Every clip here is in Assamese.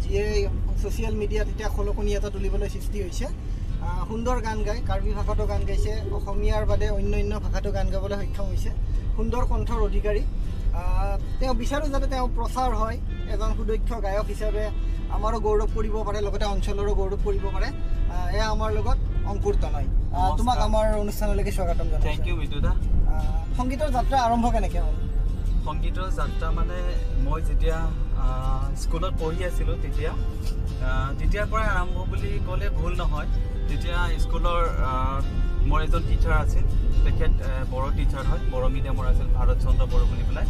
যিয়ে ছ'চিয়েল মিডিয়াত এতিয়া খলকনি এটা তুলিবলৈ সৃষ্টি হৈছে। সুন্দৰ গান গায়, কাৰ্বি ভাষাতো গান গাইছে, অসমীয়াৰ বাদে অন্য অন্য ভাষাতো গান গাবলৈ সক্ষম হৈছে। সুন্দৰ কণ্ঠৰ অধিকাৰী। তেওঁ বিচাৰোঁ যাতে তেওঁ প্ৰচাৰ হয়, এজন সুদক্ষ গায়ক হিচাপে আমাৰো গৌৰৱ কৰিব পাৰে, লগতে অঞ্চলৰো গৌৰৱ কৰিব পাৰে। এয়া আমাৰ লগত অংকুৰ তনয়। তোমাক আমাৰ অনুষ্ঠানলৈকে স্বাগতম জনাইছোঁ। Thank U মিতুদা। সংগীতৰ যাত্ৰা আৰম্ভ কেনেকৈ হ'ল? সংগীতৰ যাত্ৰা মানে মই যেতিয়া স্কুলত পঢ়ি আছিলোঁ তেতিয়া তেতিয়াৰ পৰাই আৰম্ভ বুলি ক'লে ভুল নহয়। তেতিয়া স্কুলৰ মোৰ এজন টিচাৰ আছিল, তেখেত বড়ো টিচাৰ হয়, বড়ো মিডিয়ামৰ আছিল, ভাৰত চন্দ্ৰ বড়ো বুলি পেলাই।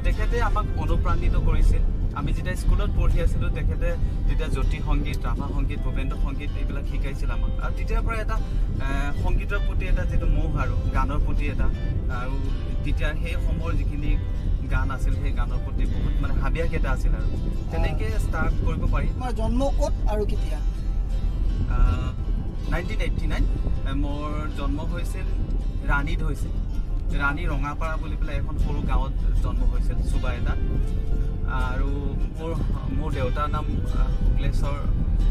তেখেতে আমাক অনুপ্ৰাণিত কৰিছিল। আমি যেতিয়া স্কুলত পঢ়ি আছিলোঁ তেখেতে তেতিয়া জ্যোতি সংগীত, ৰাভা সংগীত, ভূপেন্দ্ৰ সংগীত এইবিলাক শিকাইছিল আমাক। আৰু তেতিয়াৰ পৰা এটা সংগীতৰ প্ৰতি এটা যিটো মোহ আৰু গানৰ প্ৰতি এটা, আৰু তেতিয়া সেই সময়ৰ যিখিনি গান আছিল সেই গানৰ প্ৰতি বহুত মানে হাবিয়াস এটা আছিল আৰু তেনেকৈ ষ্টাৰ্ট কৰিব পাৰি। তোমাৰ জন্ম ক'ত আৰু কেতিয়া? 1989 মোৰ জন্ম হৈছিল ৰাণীত হৈছিল। ৰাণী ৰঙাপাৰা বুলি পেলাই এখন সৰু গাঁৱত জন্ম হৈছিল, চুবা এটাত। আৰু মোৰ দেউতাৰ নাম শুক্লেশ্বৰ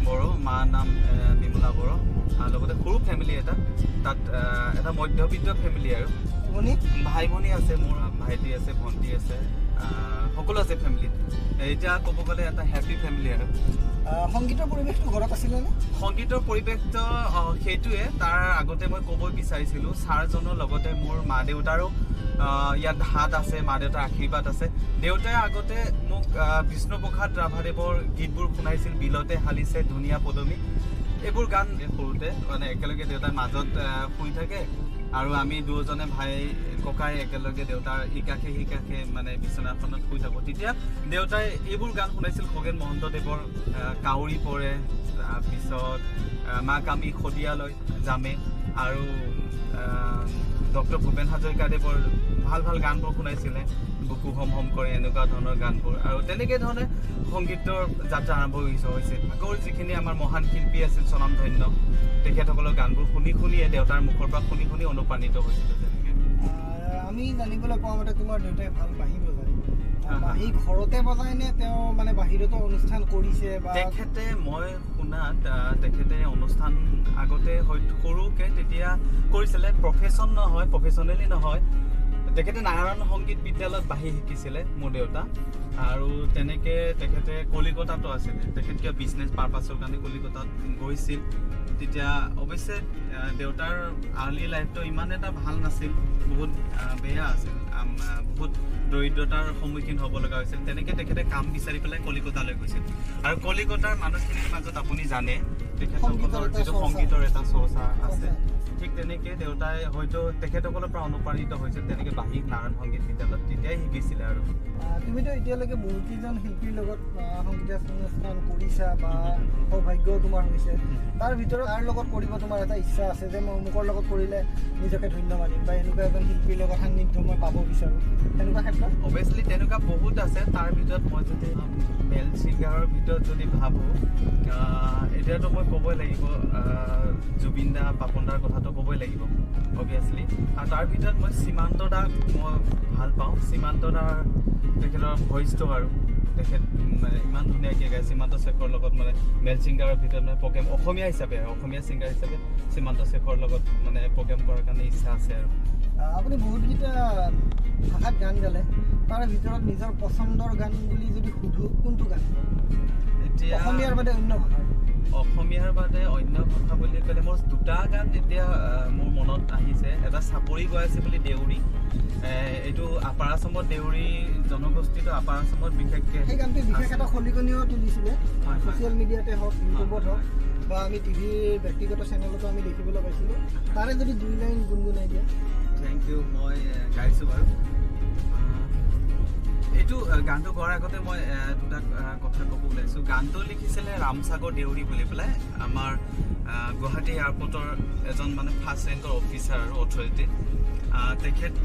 বড়ো, মাৰ নাম বিমলা বড়ো, আৰু লগতে সৰু ফেমিলি এটা, তাত এটা মধ্যবিত্ত ফেমিলি। আৰু ভাই ভনী আছে, মোৰ ভাইটি আছে, ভণ্টি আছে, সকলো আছে ফেমিলিত। এতিয়া ক'ব গ'লে এটা হেপী ফেমিলি। আৰু সংগীতৰ পৰিৱেশটো ঘৰত আছিলেনে? সংগীতৰ পৰিৱেশটো সেইটোৱে। তাৰ আগতে মই ক'ব বিচাৰিছিলোঁ ছাৰজনৰ লগতে মোৰ মা দেউতাৰো ইয়াত হাত আছে, মা দেউতাৰ আশীৰ্বাদ আছে। দেউতাই আগতে মোক বিষ্ণুপ্ৰসাদ ৰাভাদেৱৰ গীতবোৰ শুনাইছিল, বিলতে হালিছে ধুনীয়া পদুমি, এইবোৰ গান সৰুতে মানে একেলগে দেউতাৰ মাজত শুই থাকে আৰু আমি দুয়োজনে ভাই ককাই একেলগে দেউতাৰ ইকাষে সিকাষে মানে বিচনাখনত শুই থাকোঁ। তেতিয়া দেউতাই এইবোৰ গান শুনাইছিল, খগেন মহন্তদেৱৰ কাউৰী পৰে, তাৰপিছত মাক আমি শদিয়ালৈ যামে, আৰু ডক্টৰ ভূপেন হাজৰিকাদেৱৰ ভাল ভাল গানবোৰ শুনাইছিলে, বুকু হম হম কৰে এনেকুৱা ধৰণৰ গানবোৰ। আৰু তেনেকৈ ধৰণে সংগীতৰ যাত্ৰা আৰম্ভ হৈছে। আগৰ যিখিনি আমাৰ মহান শিল্পী আছিল স্বনামধন্য, তেখেতসকলৰ গানবোৰ শুনি শুনিয়ে দেউতাৰ মুখৰ পৰা শুনি শুনি অনুপ্ৰাণিত হৈছিলোঁ। তেনেকৈ আমি জানিবলৈ পোৱা মতে তোমাৰ দেউতাই ভাল বাঁহী বজায়। বাঁহী ঘৰতে বজায় নে তেওঁ মানে বাহিৰতো অনুষ্ঠান কৰিছে? বা তেখেতে মই শুনাত তেখেতে অনুষ্ঠান আগতে হয়তো সৰুকৈ তেতিয়া কৰিছিলে, প্ৰফেশ্যন নহয়, প্ৰফেশ্যনেলি নহয়। তেখেতে নাৰায়ণ সংগীত বিদ্যালয়ত বাঁহী শিকিছিলে মোৰ দেউতা, আৰু তেনেকৈ তেখেতে কলিকতাতো আছিলে। তেখেত কিবা বিজনেছ পাৰপাছৰ কাৰণে কলিকতাত গৈছিল। তেতিয়া অৱশ্যে দেউতাৰ আৰ্লি লাইফটো ইমান এটা ভাল নাছিল, বহুত বেয়া আছিল, বহুত দৰিদ্ৰতাৰ সন্মুখীন হ'ব লগা হৈছিল। তেনেকৈ তেখেতে কাম বিচাৰি পেলাই কলিকতালৈ গৈছিল। আৰু কলিকতাৰ মানুহখিনিৰ মাজত আপুনি জানে তেখেতসকলৰ যিটো সংগীতৰ এটা চৰ্চা আছে, ঠিক তেনেকৈ দেউতাই হয়তো তেখেতসকলৰ পৰা অনুপ্ৰাণিত হৈছিল, তেনেকৈ বাঁহী নাৰায়ণ সংগীত বিদ্যালয়ত তেতিয়াই শিকিছিলে। আৰু তুমিতো এতিয়ালৈকে বহুতকেইজন শিল্পীৰ লগত সংগীতানুষ্ঠান কৰিছা বা সৌভাগ্যও তোমাৰ হৈছে, তাৰ ভিতৰত তাৰ লগত কৰিব তোমাৰ এটা ইচ্ছা আছে যে মই অমুকৰ লগত কৰিলে নিজকে ধন্য মানিম বা এনেকুৱা এজন শিল্পীৰ লগত সান্নিধ্য মই পাব বিচাৰোঁ, তেনেকুৱা ক্ষেত্ৰত? অভিয়াছলি তেনেকুৱা বহুত আছে। তাৰ ভিতৰত মই যদি মেল ছিংগাৰৰ ভিতৰত যদি ভাবোঁ, এতিয়াতো মই ক'বই লাগিব জুবিন দা, পাপন দাৰ কথাটো ক'বই লাগিব অভিয়াছলি। আৰু তাৰ ভিতৰত মই সীমান্ত দাক মই ভাল পাওঁ। সীমান্ত দাৰ তেখেতৰ ভইচটো আৰু তেখেত ইমান ধুনীয়াকৈ গায়। সীমান্ত শেখৰৰ লগত মানে মেল ছিংগাৰৰ ভিতৰত মানে প্ৰগ্ৰেম অসমীয়া হিচাপে, অসমীয়া ছিংগাৰ হিচাপে সীমান্ত শেখৰৰ লগত মানে প্ৰগ্ৰেম কৰাৰ কাৰণে ইচ্ছা আছে। আৰু আপুনি বহুতকেইটা ভাষাত গান গালে, তাৰ ভিতৰত নিজৰ পচন্দৰ গান বুলি যদি সোধোঁ কোনটো গান? এতিয়া অসমীয়াৰ বাদে অন্য ভাষাৰ? অসমীয়াৰ বাদে অন্য ভাষা বুলি ক'লে মোৰ দুটা গান এতিয়া মোৰ মনত আহিছে। এটা চাপৰি গৈ আছে বুলি দেউৰী, এইটো আপাৰ আছামত দেউৰী জনগোষ্ঠীটো আপাৰ আছামত বিশেষকৈ সেই গানটোৱে বিশেষ এটা খলিকনিও তুলিছিলে, ছ'চিয়েল মিডিয়াতে হওক, ইউটিউবত হওক, বা আমি টিভিৰ ব্যক্তিগত চেনেলতো আমি দেখিবলৈ পাইছিলোঁ। তাৰে যদি দুই লাইন গুণগুণাই দিয়া। Thank U, মই গাইছোঁ বাৰু। এইটো গানটো গোৱাৰ আগতে মই দুটা কথা ক'ব ওলাইছোঁ। গানটো লিখিছিলে ৰামসাগৰ দেউৰী বুলি পেলাই, আমাৰ গুৱাহাটী এয়াৰপৰ্টৰ এজন মানে ফাৰ্ষ্ট ৰেংকৰ অফিচাৰ আৰু অথৰিটি। তেখেত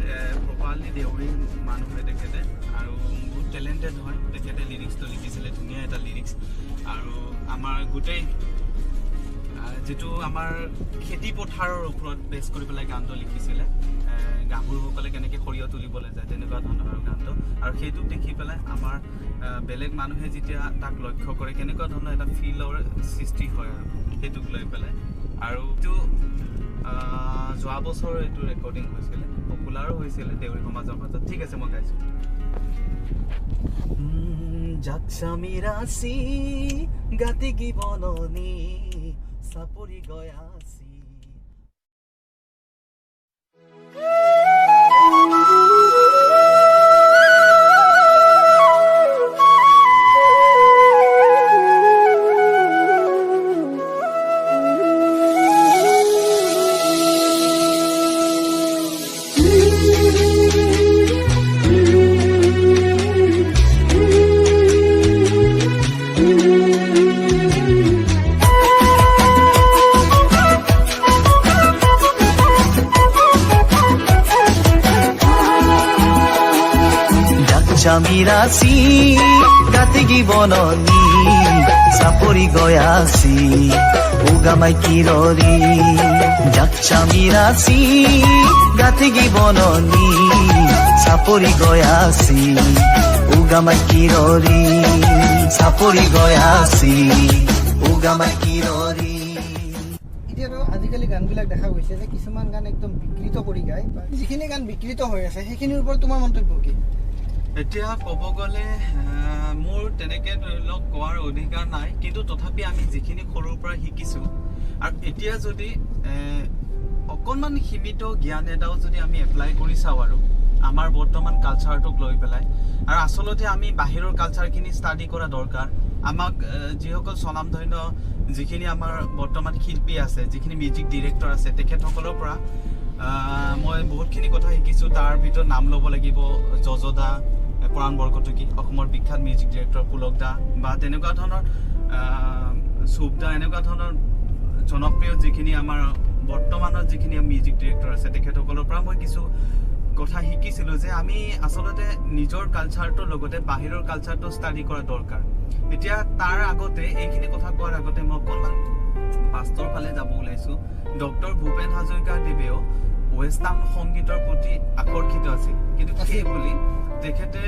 প্ৰপাৰলি দেউৰী মানুহ হয় তেখেতে, আৰু বহুত টেলেণ্টেড হয়। তেখেতে লিৰিক্সটো লিখিছিলে, ধুনীয়া এটা লিৰিক্স। আৰু আমাৰ গোটেই যিটো আমাৰ খেতি পথাৰৰ ওপৰত বেছ কৰি পেলাই গানটো লিখিছিলে। গাভৰুসকলে কেনেকৈ সৰিয়হ তুলিবলৈ যায় তেনেকুৱা ধৰণৰ আৰু গানটো। আৰু সেইটোক দেখি পেলাই আমাৰ বেলেগ মানুহে যেতিয়া তাক লক্ষ্য কৰে কেনেকুৱা ধৰণৰ এটা ফিলৰ সৃষ্টি হয় আৰু সেইটোক লৈ পেলাই। আৰু এইটো যোৱা বছৰ এইটো ৰেকৰ্ডিং হৈছিলে, পপুলাৰো হৈছিলে দেউৰী সমাজৰ মাজত। ঠিক আছে, মই গাইছোঁ। জাকচামি ৰাচি গাতিকি বননি চাপৰি গয়াচি। জামিৰাচি গাতিগি বননি চাপৰি গয়াচি উগামাই কিৰৰি। জাকচামিৰাচি গাতিগি বননি চাপৰি গয়াচি উগামাই কিৰৰি, চাপৰি গয়াচি উগামাই কিৰৰি। এতিয়াতো আজিকালি গানবিলাক দেখা গৈছে যে কিছুমান গান একদম বিকৃত কৰি গায়, যিখিনি গান বিকৃত হৈ আছে সেইখিনিৰ ওপৰত তোমাৰ মন্তব্য কি? এতিয়া ক'ব গ'লে মোৰ তেনেকৈ ধৰি লওক কোৱাৰ অধিকাৰ নাই, কিন্তু তথাপি আমি যিখিনি সৰুৰ পৰা শিকিছোঁ আৰু এতিয়া যদি অকণমান সীমিত জ্ঞান এটাও যদি আমি এপ্লাই কৰি চাওঁ আৰু আমাৰ বৰ্তমান কালচাৰটোক লৈ পেলাই, আৰু আচলতে আমি বাহিৰৰ কালচাৰখিনি ষ্টাডি কৰা দৰকাৰ। আমাক যিসকল স্বনামধন্য যিখিনি আমাৰ বৰ্তমান শিল্পী আছে, যিখিনি মিউজিক ডিৰেক্টৰ আছে, তেখেতসকলৰ পৰা মই বহুতখিনি কথা শিকিছোঁ। তাৰ ভিতৰত নাম ল'ব লাগিব যজদা, পৰাণ বৰকটকী, অসমৰ বিখ্যাত মিউজিক ডিৰেক্টৰ পুলক দা, বা তেনেকুৱা ধৰণৰ চুপ দা, এনেকুৱা ধৰণৰ জনপ্ৰিয় যিখিনি আমাৰ বৰ্তমানৰ যিখিনি মিউজিক ডিৰেক্টৰ আছে তেখেতসকলৰ পৰা মই কিছু কথা শিকিছিলোঁ যে আমি আচলতে নিজৰ কালচাৰটোৰ লগতে বাহিৰৰ কালচাৰটো ষ্টাডি কৰা দৰকাৰ। এতিয়া তাৰ আগতে এইখিনি কথা কোৱাৰ আগতে মই অকণমান পাষ্টৰ ফালে যাব ওলাইছোঁ। ডক্টৰ ভূপেন হাজৰিকাদেৱেও ৱেষ্টাৰ্ণ সংগীতৰ প্ৰতি আকৰ্ষিত আছিল, কিন্তু সেই বুলি তেখেতে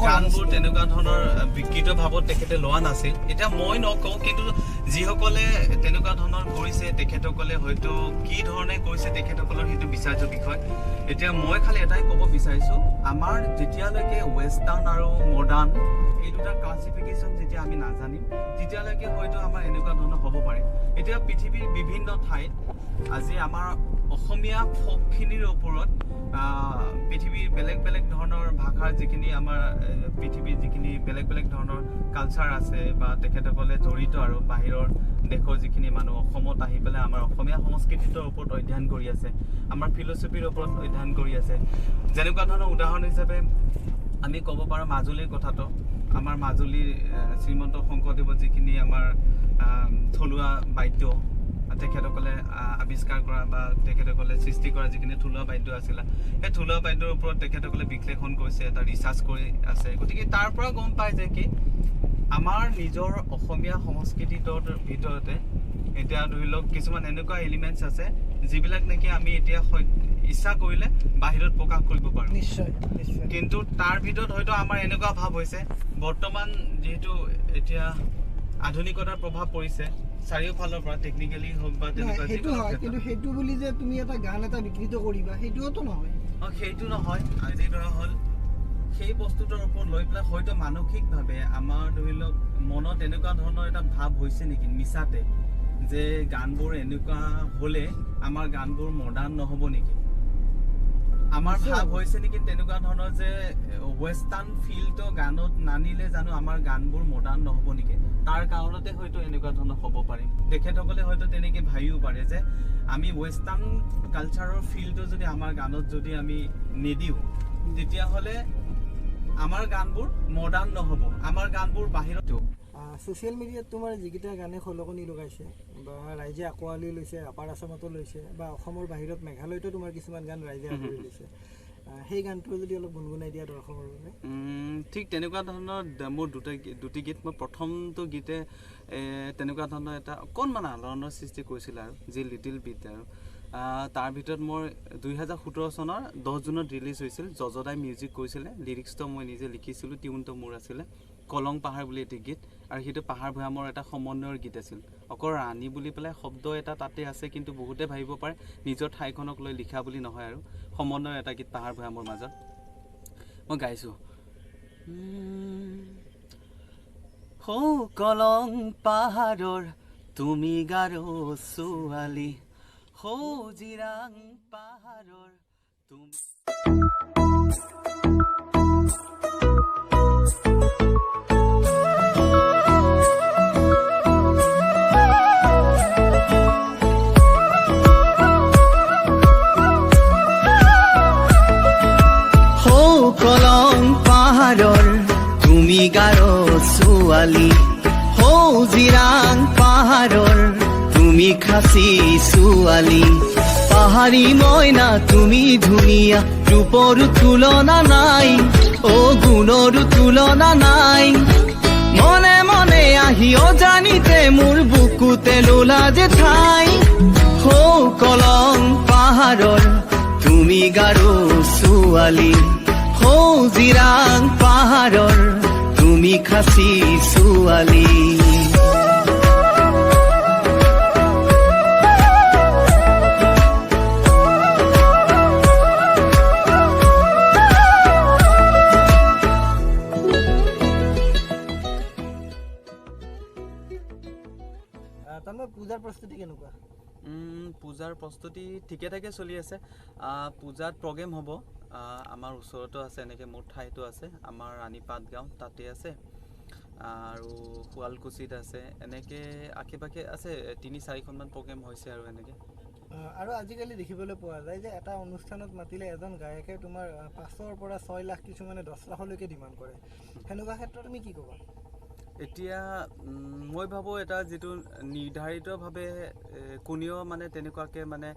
গানবোৰ তেনেকুৱা ধৰণৰ বিকৃত ভাৱত তেখেতে লোৱা নাছিল। এতিয়া মই নকওঁ, কিন্তু যিসকলে তেনেকুৱা ধৰণৰ কৰিছে তেখেতসকলে হয়তো কি ধৰণে কৰিছে তেখেতসকলৰ সেইটো বিচাৰ্য বিষয়। এতিয়া মই খালি এটাই ক'ব বিচাৰিছোঁ, আমাৰ যেতিয়ালৈকে ৱেষ্টাৰ্ণ আৰু মডাৰ্ণ এই দুটা ক্লাছিফিকেশ্যন যেতিয়া আমি নাজানিম তেতিয়ালৈকে হয়তো আমাৰ এনেকুৱা ধৰণৰ হ'ব পাৰে। এতিয়া পৃথিৱীৰ বিভিন্ন ঠাইত আজি আমাৰ অসমীয়া ফকখিনিৰ ওপৰত পৃথিৱীৰ বেলেগ বেলেগ ধৰণৰ ভাষাৰ যিখিনি আমাৰ পৃথিৱীৰ যিখিনি বেলেগ বেলেগ ধৰণৰ কালচাৰ আছে বা তেখেতসকলে জড়িত আৰু বাহিৰৰ দেশৰ যিখিনি মানুহ অসমত আহি পেলাই আমাৰ অসমীয়া সংস্কৃতিটোৰ ওপৰত অধ্যয়ন কৰি আছে, আমাৰ ফিলচফিৰ ওপৰত অধ্যয়ন কৰি আছে। যেনেকুৱা ধৰণৰ উদাহৰণ হিচাপে আমি ক'ব পাৰোঁ মাজুলীৰ কথাটো। আমাৰ মাজুলীৰ শ্ৰীমন্ত শংকৰদেৱৰ যিখিনি আমাৰ থলুৱা বাদ্য তেখেতসকলে আৱিষ্কাৰ কৰা বা তেখেতসকলে সৃষ্টি কৰা যিখিনি থলুৱা বাদ্য আছিলে, সেই থলুৱা বাদ্যৰ ওপৰত তেখেতসকলে বিশ্লেষণ কৰিছে, এটা ৰিচাৰ্চ কৰি আছে। গতিকে তাৰ পৰা গম পায় যে কি আমাৰ নিজৰ অসমীয়া সংস্কৃতিটোৰ ভিতৰতে এতিয়া ধৰি লওক কিছুমান এনেকুৱা এলিমেণ্টছ আছে যিবিলাক নেকি আমি এতিয়া ইচ্ছা কৰিলে বাহিৰত প্ৰকাশ কৰিব পাৰোঁ। নিশ্চয় নিশ্চয়। কিন্তু তাৰ ভিতৰত হয়তো আমাৰ এনেকুৱা ভাৱ হৈছে, বৰ্তমান যিহেতু এতিয়া আধুনিকতাৰ প্ৰভাৱ পৰিছে চাৰিওফালৰ পৰা, টেকনিকেলি হওক বা তেনেকুৱা, সেইটো হয়। কিন্তু সেইটো বুলি যে তুমি এটা গান এটা বিকৃত কৰিবা সেইটোওতো নহয়। অঁ, সেইটো নহয়। আজি ধৰা হ'ল সেই বস্তুটোৰ ওপৰত লৈ পেলাই হয়তো মানসিকভাৱে আমাৰ ধৰি লওক মনত এনেকুৱা ধৰণৰ এটা ভাৱ হৈছে নেকি মিছাতে যে গানবোৰ এনেকুৱা হ'লে আমাৰ গানবোৰ মডাৰ্ণ নহ'ব নেকি, আমাৰ ভাৱ হৈছে নেকি তেনেকুৱা ধৰণৰ যে ৱেষ্টাৰ্ণ ফিল্ডটো গানত নানিলে জানো আমাৰ গানবোৰ মডাৰ্ণ নহ'ব নেকি, তাৰ কাৰণতে হয়তো এনেকুৱা ধৰণৰ হ'ব পাৰে। তেখেতসকলে হয়তো তেনেকৈ ভাবিও পাৰে যে আমি ৱেষ্টাৰ্ণ কালচাৰৰ ফিল্ডটো যদি আমাৰ গানত যদি আমি নিদিওঁ তেতিয়াহ'লে আমাৰ গানবোৰ মডাৰ্ণ নহ'ব, আমাৰ গানবোৰ বাহিৰতো। ছ'চিয়েল মিডিয়াত তোমাৰ যিকেইটা গানে খলকনি লগাইছে বা ৰাইজে আঁকোৱালি লৈছে, আপাৰ আছামতো লৈছে বা অসমৰ বাহিৰত মেঘালয়তো তোমাৰ কিছুমান গান ৰাইজে আঁকোৱালি লৈছে, সেই গানটো যদি অলপ গুণগুণাই দিয়া দৰ্শকৰ বাবে। ঠিক তেনেকুৱা ধৰণৰ মোৰ দুটি গীত, মই প্ৰথমটো গীতে তেনেকুৱা ধৰণৰ এটা অকণমান আলোড়নৰ সৃষ্টি কৰিছিলে আৰু যি লিটিল বিট আৰু তাৰ ভিতৰত মোৰ 2017 চনৰ 10 জুনত ৰিলিজ হৈছিল। যজদাই মিউজিক কৰিছিলে, লিৰিক্সটো মই নিজে লিখিছিলোঁ, টিউনটো মোৰ আছিলে। কলং পাহাৰ বুলি এটি গীত, আৰু সেইটো পাহাৰ ভৈয়ামৰ এটা সমন্বয়ৰ গীত আছিল। অকল ৰাণী বুলি পেলাই শব্দ এটা তাতে আছে, কিন্তু বহুতে ভাবিব পাৰে নিজৰ ঠাইখনক লৈ লিখা বুলি নহয়, আৰু সমন্বয়ৰ এটা গীত পাহাৰ ভৈয়ামৰ মাজত মই গাইছোঁ। সৌ কলং পাহাৰৰ তুমি গাৰো ছোৱালী, সৌ জিৰাং পাহাৰৰ তুমি। সৌ কলং পাহাৰৰ তুমি গাৰো ছোৱালী, সৌ জিৰাং পাহাৰৰ তুমি খাচী ছোৱালী। পাহাৰী মইনা তুমি ধুনীয়া, ৰূপৰ তুলনা নাই, অ গুণৰ তুলনা নাই। মনে মনে আহি অজানিতে মোৰ বুকুতে লোলা যে ঠাই। সৌ কলং পাহাৰৰ তুমি গাৰো ছোৱালী, সৌ জিৰাং পাহাৰৰ তুমি খাচী ছোৱালী। তন্ময়, পূজাৰ প্ৰস্তুতি কেনেকুৱা? পূজাৰ প্ৰস্তুতি ঠিকে ঠাকে চলি আছে। পূজাত প্ৰগ্ৰেম হ'ব, আমাৰ ওচৰতো আছে, এনেকৈ মোৰ ঠাইতো আছে, আমাৰ ৰাণীপাট গাঁও তাতে আছে, আৰু শুৱালকুছিত আছে, এনেকৈ আশে পাশে আছে, 3-4খনমান প্ৰগ্ৰেম হৈছে আৰু এনেকৈ। আৰু আজিকালি দেখিবলৈ পোৱা যায় যে এটা অনুষ্ঠানত মাতিলে এজন গায়কে তোমাৰ 5ৰ পৰা 6 লাখ, কিছুমানে 10 লাখলৈকে ডিমাণ্ড কৰে। সেনেকুৱা ক্ষেত্ৰত তুমি কি ক'বা? এতিয়া মই ভাবোঁ এটা যিটো নিৰ্ধাৰিতভাৱে কোনেও মানে তেনেকুৱাকৈ মানে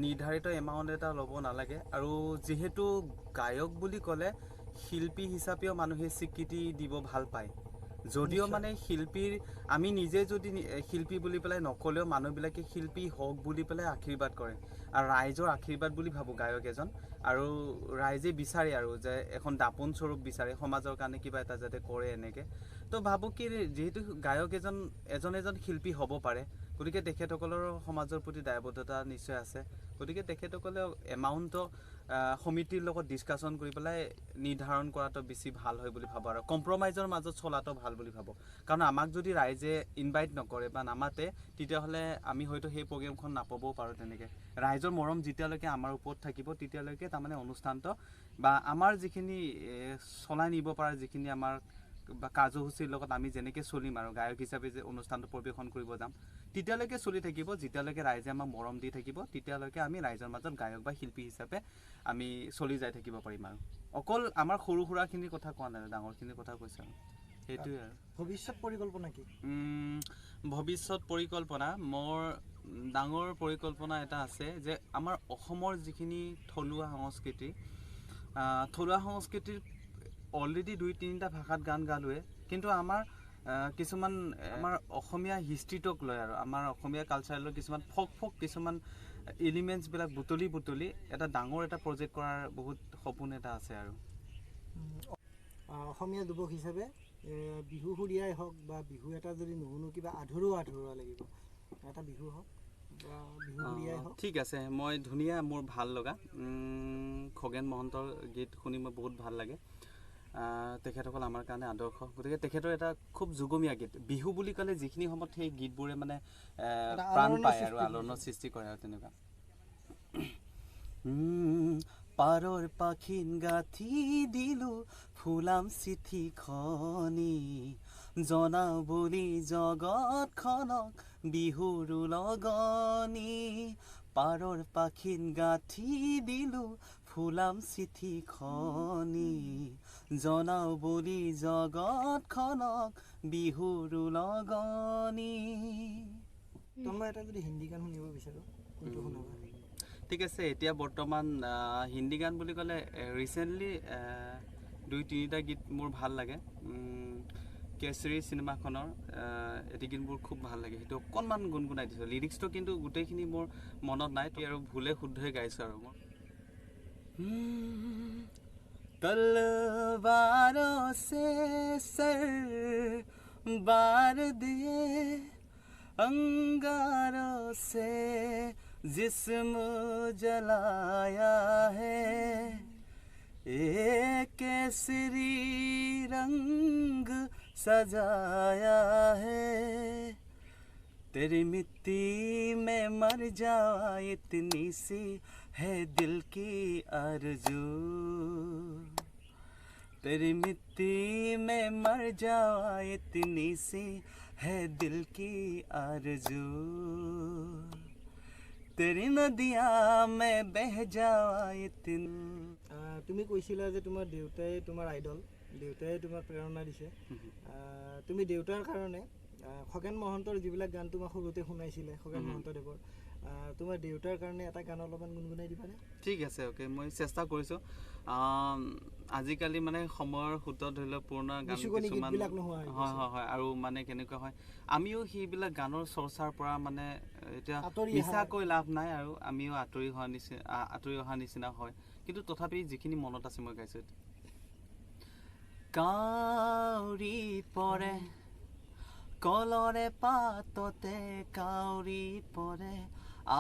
নিৰ্ধাৰিত এমাউণ্ট এটা ল'ব নালাগে। আৰু যিহেতু গায়ক বুলি ক'লে শিল্পী হিচাপেও মানুহে স্বীকৃতি দিব ভাল পায়, যদিও মানে শিল্পীৰ আমি নিজে যদি শিল্পী বুলি পেলাই নক'লেও মানুহবিলাকে শিল্পী হওক বুলি পেলাই আশীৰ্বাদ কৰে, আৰু ৰাইজৰ আশীৰ্বাদ বুলি ভাবোঁ গায়ক এজন। আৰু ৰাইজে বিচাৰে আৰু যে এখন দাপোন স্বৰূপ বিচাৰে, সমাজৰ কাৰণে কিবা এটা যাতে কৰে এনেকৈ। তো ভাবোঁ কি যিহেতু গায়ক এজন এজন এজন শিল্পী হ'ব পাৰে, গতিকে তেখেতসকলৰ সমাজৰ প্ৰতি দায়বদ্ধতা নিশ্চয় আছে। গতিকে তেখেতসকলে এমাউণ্টটো সমিতিৰ লগত ডিছকাশ্যন কৰি পেলাই নিৰ্ধাৰণ কৰাটো বেছি ভাল হয় বুলি ভাবোঁ, আৰু কম্প্ৰমাইজৰ মাজত চলাটো ভাল বুলি ভাবোঁ। কাৰণ আমাক যদি ৰাইজে ইনভাইট নকৰে বা নামাতে, তেতিয়াহ'লে আমি হয়তো সেই প্ৰগ্ৰেমখন নাপাবও পাৰোঁ। তেনেকৈ ৰাইজৰ মৰম যেতিয়ালৈকে আমাৰ ওপৰত থাকিব, তেতিয়ালৈকে তাৰমানে অনুষ্ঠানটো বা আমাৰ যিখিনি চলাই নিব পৰা যিখিনি আমাৰ বা কাৰ্যসূচীৰ লগত আমি যেনেকৈ চলিম আৰু গায়ক হিচাপে যে অনুষ্ঠানটো পৰিৱেশন কৰিব যাম, তেতিয়ালৈকে চলি থাকিব। যেতিয়ালৈকে ৰাইজে আমাক মৰম দি থাকিব, তেতিয়ালৈকে আমি ৰাইজৰ মাজত গায়ক বা শিল্পী হিচাপে আমি চলি যাই থাকিব পাৰিম। আৰু অকল আমাৰ সৰু সুৰাখিনিৰ কথা কোৱা নাই, ডাঙৰখিনিৰ কথা কৈছোঁ আৰু সেইটোৱে। আৰু ভৱিষ্যত পৰিকল্পনা কি? ভৱিষ্যত পৰিকল্পনা মোৰ ডাঙৰ পৰিকল্পনা এটা আছে যে আমাৰ অসমৰ যিখিনি থলুৱা সংস্কৃতি, থলুৱা সংস্কৃতিৰ অলৰেডি 2-3টা ভাষাত গান গালোৱে, কিন্তু আমাৰ কিছুমান আমাৰ অসমীয়া হিষ্ট্ৰীটোক লৈ আৰু আমাৰ অসমীয়া কালচাৰেলৰ কিছুমান ফক কিছুমান এলিমেণ্টছবিলাক বুটলি বুটলি এটা ডাঙৰ এটা প্ৰজেক্ট কৰাৰ বহুত সপোন এটা আছে। আৰু অসমীয়া যুৱক হিচাপে বিহু সুৰীয়াই হওক বা বিহু এটা যদি নুশুনো কিবা আধৰুৱা আধৰুৱা লাগিব, এটা বিহু হওক বা বিহু সুৰীয়াই হওক। ঠিক আছে, মই ধুনীয়া মোৰ ভাল লগা খগেন মহন্তৰ গীত শুনি মই বহুত ভাল লাগে। তেখেতসকল আমাৰ কাৰণে আদৰ্শ, গতিকে তেখেতৰ এটা খুব যুগমীয়া গীত বিহু বুলি ক'লে যিখিনি সময়ত সেই গীতবোৰে মানে প্ৰাণ পায় আৰু আলোড়নৰ সৃষ্টি কৰে আৰু তেনেকুৱা। পাৰৰ পাখিন গাঁঠি দিলোঁ ফুলাম চিঠিখনি, জনাওঁ বুলি জগতখনক বিহুৰ লগনি। পাৰৰ পাখিন গাঁঠি দিলোঁ ফুলাম চিঠিখনি, জনাওঁ বুলি জগতখনক বিহুৰ লগনি। তোমাৰ এটা যদি হিন্দী গান শুনিব বিচাৰোঁ, কোনটো শুনাবা? ঠিক আছে, এতিয়া বৰ্তমান হিন্দী গান বুলি ক'লে ৰিচেণ্টলি 2-3টা গীত মোৰ ভাল লাগে। কেশৰী চিনেমাখনৰ এটি গীত মোৰ খুব ভাল লাগে, সেইটো অকণমান গুণগুণাই দিছোঁ। লিৰিক্সটো কিন্তু গোটেইখিনি মোৰ মনত নাই আৰু ভুলে শুদ্ধই গাইছোঁ। আৰু মই तलवारों से सर बार दिए, अंगारों से जिस्म जलाया है, एक केसरी रंग सजाया है, तेरी मिट्टी में मर जावा इतनी सी है दिल की आरज़ू, तेरी मिट्टी में मर जावा इतनी सी है दिल की आरज़ू, तेरी नदिया में बह जावा इतनी। তুমি কৈছিলা যে তোমাৰ দেউতাই তোমাৰ আইডল, দেউতাই তোমাক প্ৰেৰণা দিছে। তুমি দেউতাৰ কাৰণে খগেন মহন্তৰ যিবিলাক গান তোমাক সৰুতে শুনাইছিলে, খগেন মহন্তদেৱৰ, তোমাৰ দেউতাৰ কাৰণে এটা গান অলপমান গুণগুণাই দিবানে? ঠিক আছে, অ'কে, মই চেষ্টা কৰিছোঁ। আজিকালি মানে সময়ৰ সোঁতত ধৰি লওক পুৰণা গান কিছুমান হয় হয় হয়, আৰু মানে কেনেকুৱা হয়, আমিও সেইবিলাক গানৰ চৰ্চাৰ পৰা মানে এতিয়া মিছাকৈ লাভ নাই, আৰু আমিও আঁতৰি হোৱা নিচিনা, আঁতৰি অহা নিচিনা হয়। কিন্তু তথাপি যিখিনি মনত আছে মই গাইছোঁ। কাউৰী পৰে কলৰে পাততে, কাউৰী পৰে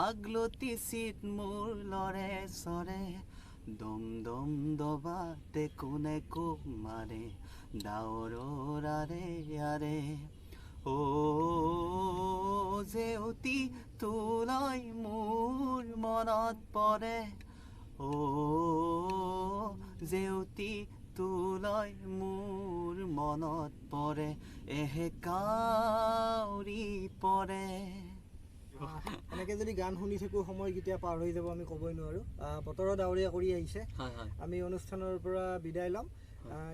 আগলতি চিত মোৰ লৰে চৰে, দম দম দবাতে কোনে কোপ মাৰে, ডাৱৰৰ আৰে আৰে, অ জেউতি তোলৈ মোৰ মনত পৰে, অ জেউতি তোলৈ মোৰ মনত পৰে, এহে কাউৰী পৰে। এনেকৈ যদি গান শুনি থাকোঁ সময় কেতিয়া পাৰ হৈ যাব আমি ক'বই নোৱাৰোঁ। বতৰৰ ডাৱৰীয়া কৰি আহিছে, আমি অনুষ্ঠানৰ পৰা বিদায় ল'ম।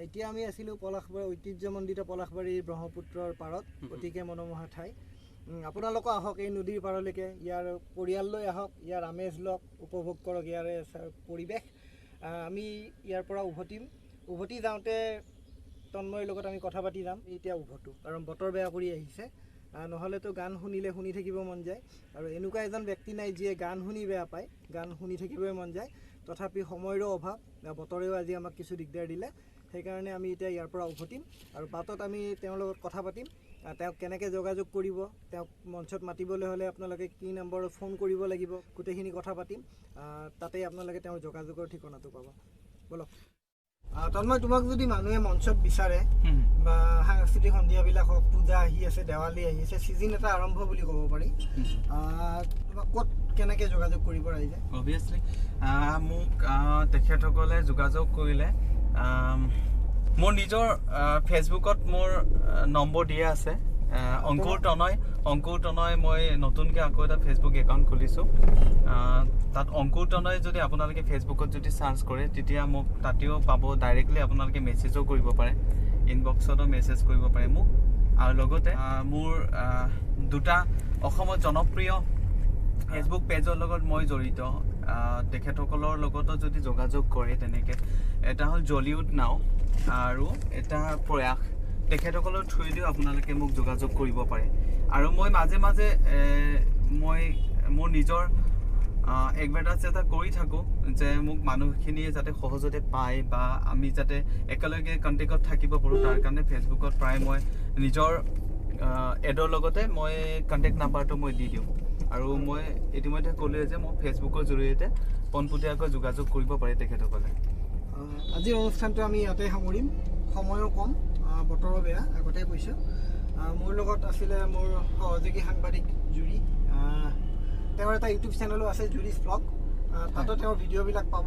এতিয়া আমি আছিলোঁ পলাশবাৰী, ঐতিহ্যমণ্ডিত পলাশবাৰীৰ ব্ৰহ্মপুত্ৰৰ পাৰত, অতিকে মনোমোহা ঠাই। আপোনালোকো আহক এই নদীৰ পাৰলৈকে, ইয়াৰ পৰিয়াল লৈ আহক, ইয়াৰ আমেজ লওক, উপভোগ কৰক ইয়াৰে পৰিৱেশ। আমি ইয়াৰ পৰা উভতিম, উভতি যাওঁতে তন্ময়ৰ লগত আমি কথা পাতি যাম। এতিয়া উভতো, কাৰণ বতৰ বেয়া কৰি আহিছে, নহ'লেতো গান শুনিলে শুনি থাকিব মন যায়, আৰু এনেকুৱা এজন ব্যক্তি নাই যিয়ে গান শুনি বেয়া পায়, গান শুনি থাকিবই মন যায়। তথাপি সময়ৰো অভাৱ, বতৰেও আজি আমাক কিছু দিগদাৰ দিলে, সেইকাৰণে আমি এতিয়া ইয়াৰ পৰা উভতিম। আৰু বাটত আমি তেওঁৰ লগত কথা পাতিম, তেওঁক কেনেকৈ যোগাযোগ কৰিব, তেওঁক মঞ্চত মাতিবলৈ হ'লে আপোনালোকে কি নম্বৰত ফোন কৰিব লাগিব, গোটেইখিনি কথা পাতিম। তাতেই আপোনালোকে তেওঁৰ যোগাযোগৰ ঠিকনাটো পাব। ব'লক। তন্ময়, তোমাক যদি মানুহে মঞ্চত বিচাৰে বা সাংস্কৃতিক সন্ধিয়াবিলাক হওক, পূজা আহি আছে, দেৱালী আহি আছে, ছিজন এটা আৰম্ভ বুলি ক'ব পাৰি, তোমাক ক'ত কেনেকৈ যোগাযোগ কৰিব ৰাইজে? অভিয়াছলি মোক তেখেতসকলে যোগাযোগ কৰিলে মোৰ নিজৰ ফেচবুকত মোৰ নম্বৰ দিয়া আছে, অংকুৰ তনয়। অংকুৰ তনয়, মই নতুনকৈ আকৌ এটা ফেচবুক একাউণ্ট খুলিছোঁ, তাত অংকুৰ তনয় যদি আপোনালোকে ফেচবুকত যদি চাৰ্চ কৰে তেতিয়া মোক তাতেও পাব। ডাইৰেক্টলি আপোনালোকে মেছেজো কৰিব পাৰে, ইনবক্সতো মেছেজ কৰিব পাৰে মোক। আৰু লগতে মোৰ দুটা অসমত জনপ্ৰিয় ফেচবুক পেজৰ লগত মই জড়িত, তেখেতসকলৰ লগতো যদি যোগাযোগ কৰে তেনেকৈ, এটা হ'ল জলিউড নাও আৰু এটা প্ৰয়াস, তেখেতসকলৰ থ্ৰুৱেদিও আপোনালোকে মোক যোগাযোগ কৰিব পাৰে। আৰু মই মাজে মাজে মই মোৰ নিজৰ এডভাৰটাইজ এটা কৰি থাকোঁ যে মোক মানুহখিনিয়ে যাতে সহজতে পায় বা আমি যাতে একেলগে কণ্টেক্টত থাকিব পাৰোঁ, তাৰ কাৰণে ফেচবুকত প্ৰায় মই নিজৰ এডৰ লগতে মই কণ্টেক্ট নাম্বাৰটো মই দি দিওঁ। আৰু মই ইতিমধ্যে ক'লোৱে যে মই ফেচবুকৰ জৰিয়তে পোনপটীয়াকৈ যোগাযোগ কৰিব পাৰে তেখেতসকলে। আজিৰ অনুষ্ঠানটো আমি ইয়াতে সামৰিম, সময়ো কম, বতৰো বেয়া, আগতে কৈছোঁ। মোৰ লগত আছিলে মোৰ সহযোগী সাংবাদিক জুৰি, তেওঁৰ এটা ইউটিউব চেনেলো আছে জুৰিজ ব্লগ, তাতো তেওঁৰ ভিডিঅ'বিলাক পাব।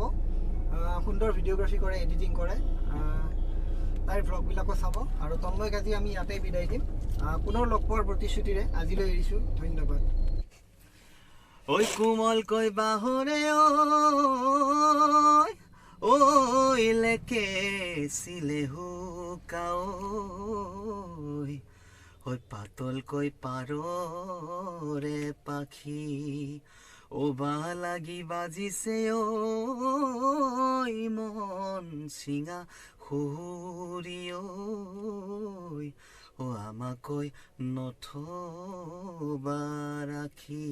সুন্দৰ ভিডিঅ'গ্ৰাফী কৰে, এডিটিং কৰে, তাইৰ ভ্লগবিলাকো চাব। আৰু তন্ময়ক আজি আমি ইয়াতে বিদায় দিম, পুনৰ লগ পোৱাৰ প্ৰতিশ্ৰুতিৰে আজিলৈ এৰিছোঁ। ধন্যবাদ। ঐ কোমলকৈ বাঁহৰে ঐ লেকেছিলে হুকাঐ, ঐ পাতলকৈ পাৰৰে পাখি ও বা লাগি বাজিছে ঐ মন চিঙা সুৰি ঐ, অ আমাকৈ নথবা ৰাখি।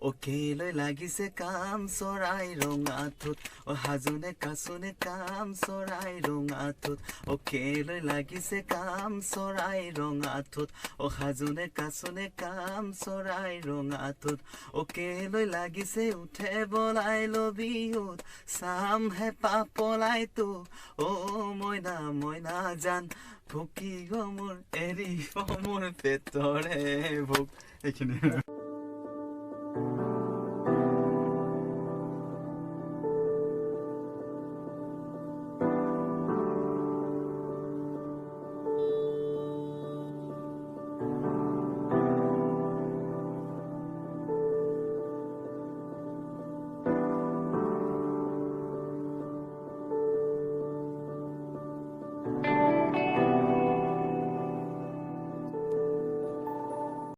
অ কেলৈ লাগিছে কাম চৰাই ৰঙাটোত, অ সাজোনে কাচোনে কাম চৰাই ৰঙাটোত। অ কেলৈ লাগিছে কাম চৰাই ৰঙাটোত, অ সাজোনে কাচোনে কাম চৰাই ৰঙাটোত। অ কেলৈ লাগিছে উঠে বলাই লবিহুত, চাম হেঁপাহ পলাইতো। অ মইনা মইনা জান, ভুকিব মোৰ এৰিব মোৰ পেটৰে ভোক। এইখিনি।